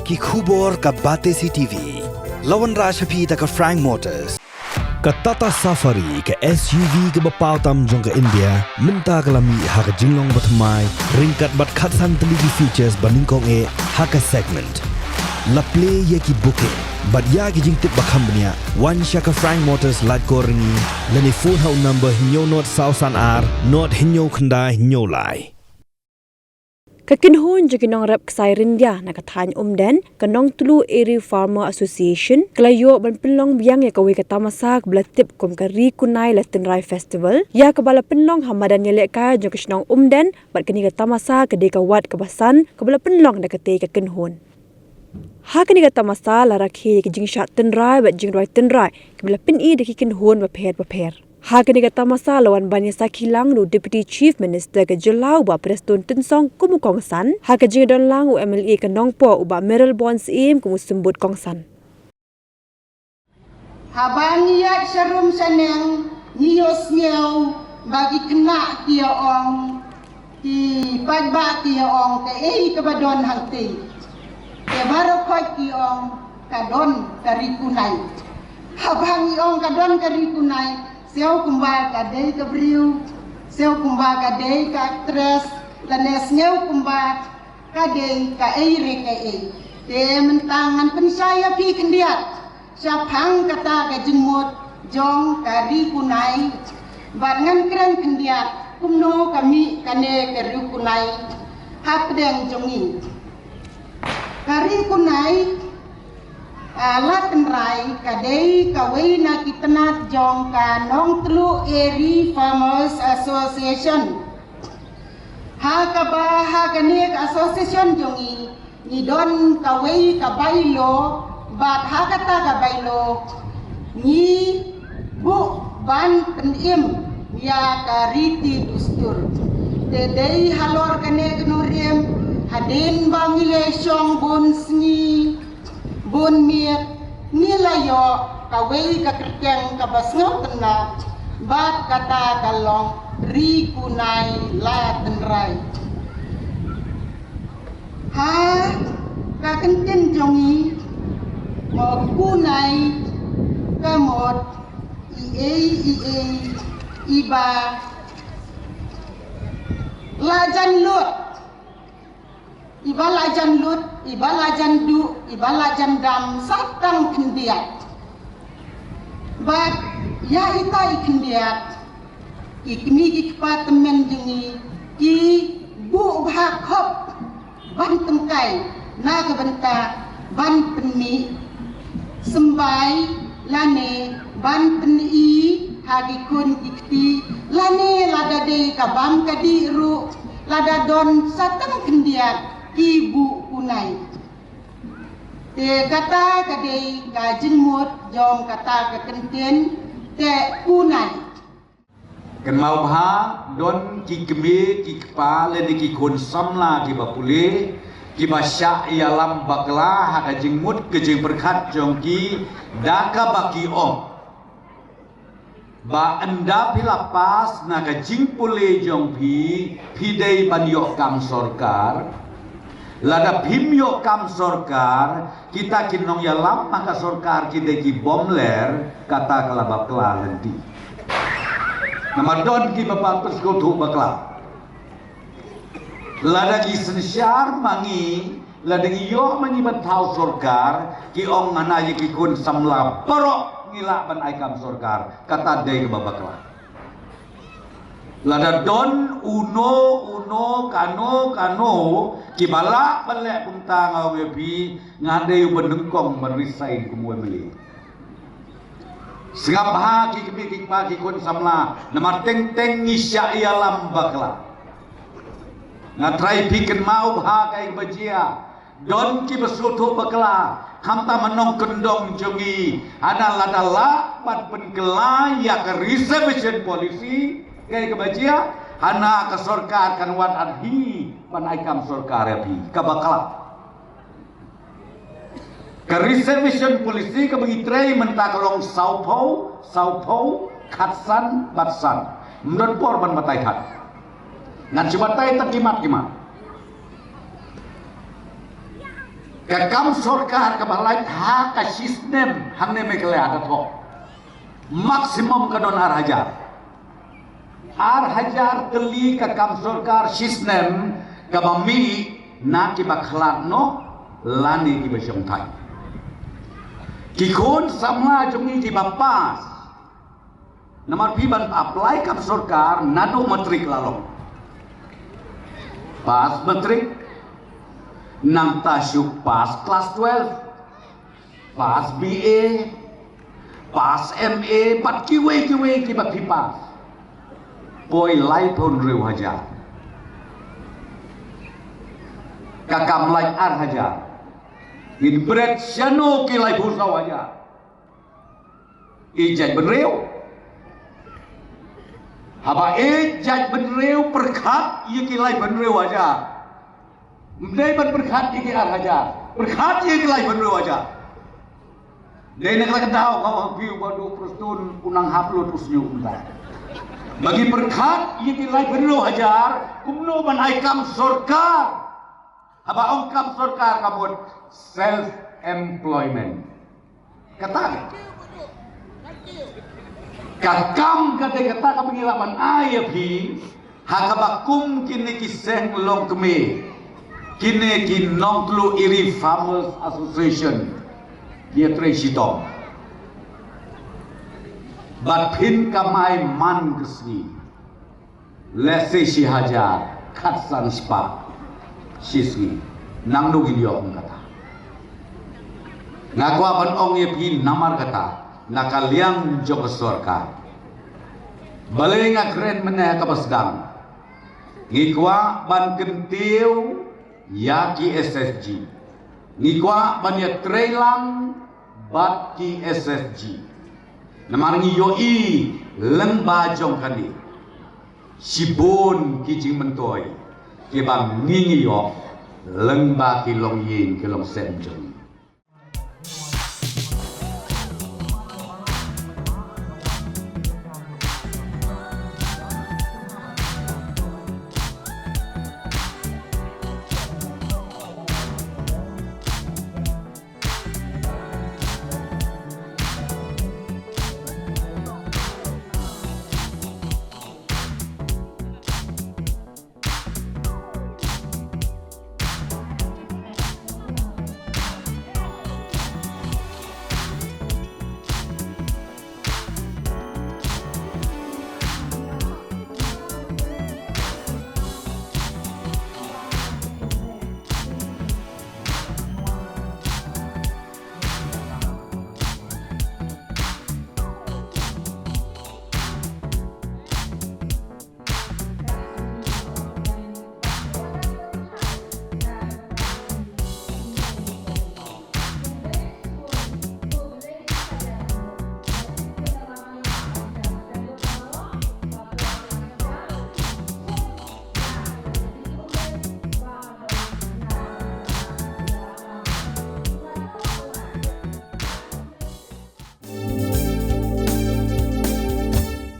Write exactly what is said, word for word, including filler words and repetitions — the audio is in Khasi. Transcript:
Ki khubor ka Batesi T V. La wanrah sha phi da ka Frank Motors. Ka Tata Safari, ka S U V kaba paw tam jong ka India, mynta ka la mih ha ka jinglong bathymmai, ryngkat bad khatsan tylli ki features ba nyngkong eh ha ka segment. La plie ïa ki booking bad ïa ki jingtip ba kham bniah, wan sha ka Frank Motors Laitkor Ryngi, lane phone ha u number hynñiew nod saw san ar nod hynñiew khyndai hynñiew lai. Ka kynhun jong ki nongrep ksai ryndia na ka thaiñ Umden, ka Nongtluh Eri Farmer Association, ka la ïoh ban pynlong biang ïa kawei ka tamasa kaba la tip kum ka Ri Kunai La Tynrai Festival, ïa kaba la pynlong ha madan ïalehkai jong ka shnong Umden, bad kane ka tamasa ka dei ka wat kaba san kaba la pynlong da katei ka kynhun. Ha kane ka tamasa la rakhe ïa ki jingshad tynrai bad jingrwai tynrai kiba la pyni da ki kynhun bapher bapher. Ha kane ka tamasa la wan ban ïasakhi lang da u Deputy Chief Minister ka jylla u Bah Prestone Tynsong kum u kongsan, ha ka jingdon lang u M L A ka Nongpoh u Bah Mayralborn Syiem kum u symbud kongsan. Haba ngi ïaid sharum shaneng, ngi ïohsngew ba ki khynnah ki ïa ong, ki paidbah ki ïa ong, kaei kaba don hangtei. Te baroh khoit ki ong ka don ka Ri Kunai. Haba ngi ong ka don ka Ri Kunai, sngew kumba ka dei ka briew, sngew kumba ka dei ka actress, lane sngew kumba ka dei kaei re kaei. Te mynta ngan pynshai ïa phi khyndiat shaphang kata ka jingmut jong ka Ri Kunai, bad ngan kren khyndiat kumno ka mih kane ka Ri Kunai hapdeng jong ngi. Ka Ri Kunai, ah, La Tynrai ka dei kawei na ki tnat jong ka Nongtluh Eri Farmers Association. Ha kaba ha kane ka association jong ngi, ngi don kawei ka bylaw, bad ha kata ka bylaw ngi buh ban pynim ïa ka riti dustur. Te dei halor kane ka nongrim, hadien ba ngi la shong bun sngi bun miet, ngi la ïoh kawei ka kyrteng kaba sngewtynnat, bad kata ka long Ri Kunai La Tynrai. Ha ka kyntien jong ngi, mo Kunai ka mut i ei i ei iba la jan lut, iba la jan lut, iba la jan duh, iba la jan dam sa tang khyndiat. Bad ïa ita i khyndiat, ki kmie ki kpa tymmen jong ngi ki buh bha khop ban tyngkai na ka bynta ban pynmih symbai lane ban pyni ha ki khun ki kti, lane lada dei ka bam ka dih ruh, lada don sa tang khyndiat ki buh Kunai. Te kata ka dei ka jingmut jong kata ka kyntien te Kunai. Kynmaw bha, don ki kmie ki kpa lane ki khun samla kiba pule, kiba shah ïalam bakla ha ka jingmut ka jingpyrkhat jong ki, da kaba ki ong ba ynda phi la pass na ka jingpule jong phi, phi dei ban ïoh kam sorkar. Lada phim ïoh kam sorkar, kita ki nongïalam ha ka sorkar ki dei ki bym ler, kata ka la bakla lynti. Namar don kiba pat pyrshah bakla. Lada ki synshar ma ngi, lada ngi ïoh ma ngi ban thaw sorkar, ki ong ngan ai ïa ki khun samla baroh ngi lah ban ai kam sorkar, kata dei kaba bakla. Lada don uno uno kano kano kiba lah ban leh kumta, nga ong ïa phi, nga dei uba nyngkong ban resign kum u M L A. Sngap bha ki kmie ki kpa ki khun samla, namar teng teng ngi shah ïalam bakla. Nga trai phi kynmaw bha kaei kaba jia. Don kiba sngewthuh bakla, khamtam ha nongkyndong jong ngi, hana lada lah ban pynkylla ïa ka reservation policy, kaei kaba jia, hana ka sorkar kan wad ar hi ban ai kam sorkar ïa phi, kaba bakla. Ka reservation policy kaba ngi trei mynta ka long sawphew, sawphew, khatsan bad san. Ym don por ban batai khat. Ngan shu batai tang ki mat ki mat. Ka kam sorkar kaba lait ha ka shisnem hangne Meghalaya da thoh. Maximum ka don ar hajar. Ar hajar tylli ka kam sorkar shisnem kaba mih na kiba khlad noh lane kiba shongthait. Ki khun samla jong ngi kiba pass. Namar phi ban apply kam sorkar naduh matric la long. Pass matric, nangta shu pass class twelve, pass B A, pass M A, bad kiwei kiwei kiba phi pass. Poi laiphew hynriew hajar. Ka kam lait ar hajar. Ngin bret shano ki laiphew saw hajar. Ïeit jaitbynriew. Haba ïeit jaitbynriew pyrkhat ïa ki laiphew hynriew hajar. Ym dei ban pyrkhat ïa ki ar hajar. Pyrkhat ïa ki laiphew hynriew hajar. Dei na kata ka daw ka ong phi ba dei Prestone u nang hap lut u sniew kumta. Ba ki pyrkhat ïa ki laiphew hynriew hajar kumno ban ai kam sorkar. Haba ong kam sorkar ka mut self employment. Kata ka. Ka kam kata kata kaba ngi lah ban ai ïa phi ha kaba kum kine ki seng longkmie, kine ki Nongtluh Eri Farmers Association. Ïa trei shitom. Bad phin kamai man ka sngi. Lehse shi hajar, khatsan spah shi sngi. Nangno ngin ïoh kum kata? Nga kwah ban ong ïa phi namar kata, na ka liang jong ka sorkar, balei nga kren mynne ha kaba sdang? Ngi kwah ban kyntiew ïa ki S S G. Ngi kwah ban ïatrei lang bad ki S S G. Namar ngi ïohi lyngba jong kane, shibun ki jingmyntoi kiba ngi ngi ïoh lyngba ki longïing ki longsem jong ngi.